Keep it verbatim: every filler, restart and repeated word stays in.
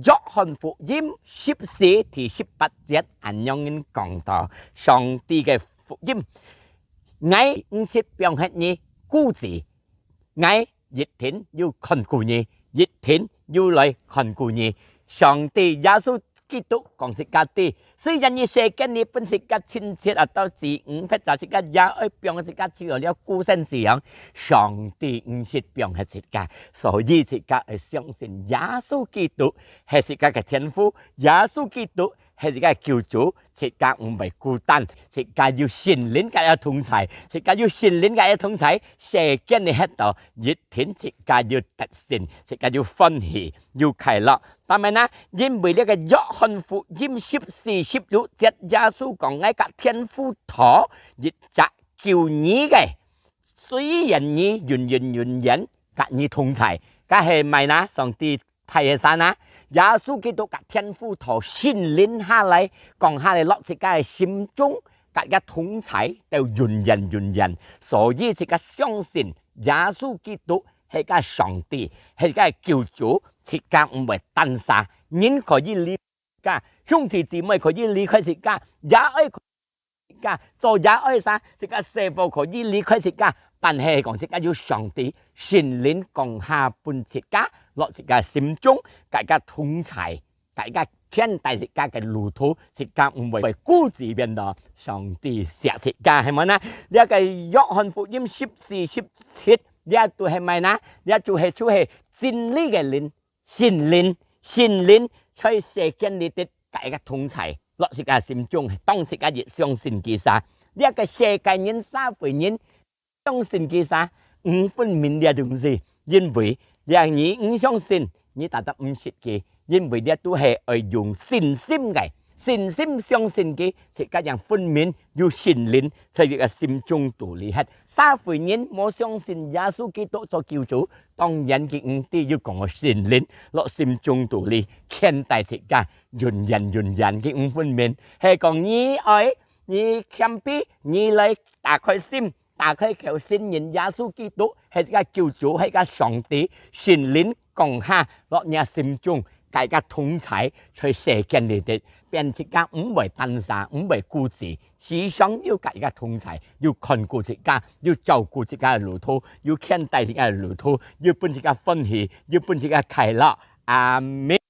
約翰福音十四第十八節恁樣講到，上帝个福音：「𠊎毋識放忒你孤栖，𠊎一定有看顧你，一定有來看顧你。」上帝耶穌基督講自家知，雖然你世間裡分自家親切啊，到至毋撇，自家也愛放自家去了孤身飼養，上帝毋識放忒自家，所以自家愛相信耶穌基督係自家个天父，耶穌基督係自家个救主，自家毋會孤單，自家有聖靈个同在，自家有聖靈个同在，世間裡歇到一定自家有得勝，自家有歡喜，有快樂。但係呢，因為這个約翰福音十四十六節，耶穌講：「𠊎佮天父討一隻救你个，雖然你永遠永遠佮你同在。」該係麼个呢？上帝派个儕呢？耶穌基督佮天父討聖靈下來，降下來落自家个心中，佮自家同在到永遠永遠。所以自家相信耶穌基督係个上帝，係个救主，自家毋會單儕。人可以離開自家，兄弟姊妹可以離開自家，也愛 自家，做也愛儕，自家細伙可以離開自家，但係講自家有上帝，聖靈降下分自家，落自家心中，佮自家同在，佮自家牽帶自家个路途，自家毋會孤栖變到上帝惜自家，係無呢？這个約翰福音十四十七，這就係麼个呢？這就係，就係真理个靈，聖靈，聖靈在世間裡底佮自家同在，落自家心中，當自家一相信佢儕。這个世界人、社會人相信佢儕，毋分明這東西，因為這你毋相信，你單單毋識佢，因為這都係愛用信心个，信心相信佢，自家正分明有聖靈在佢个心中肚裡歇。社會人無相信耶穌基督做救主，當然佢毋知有降聖靈落心中肚裡，牽帶自家永遠永遠，佢毋分明。係講你愛，你謙卑，你來打開心，打開口，承認耶穌基督係个救主，係个上帝，聖靈降下落若心中，佮自家同在，在世間裡底，變自家毋會單儕，毋會孤栖，時常有佮自家同在，有看顧自家，有照顧自家个路途，有牽帶自家个路途，有分自家歡喜，有分自家快樂。阿們。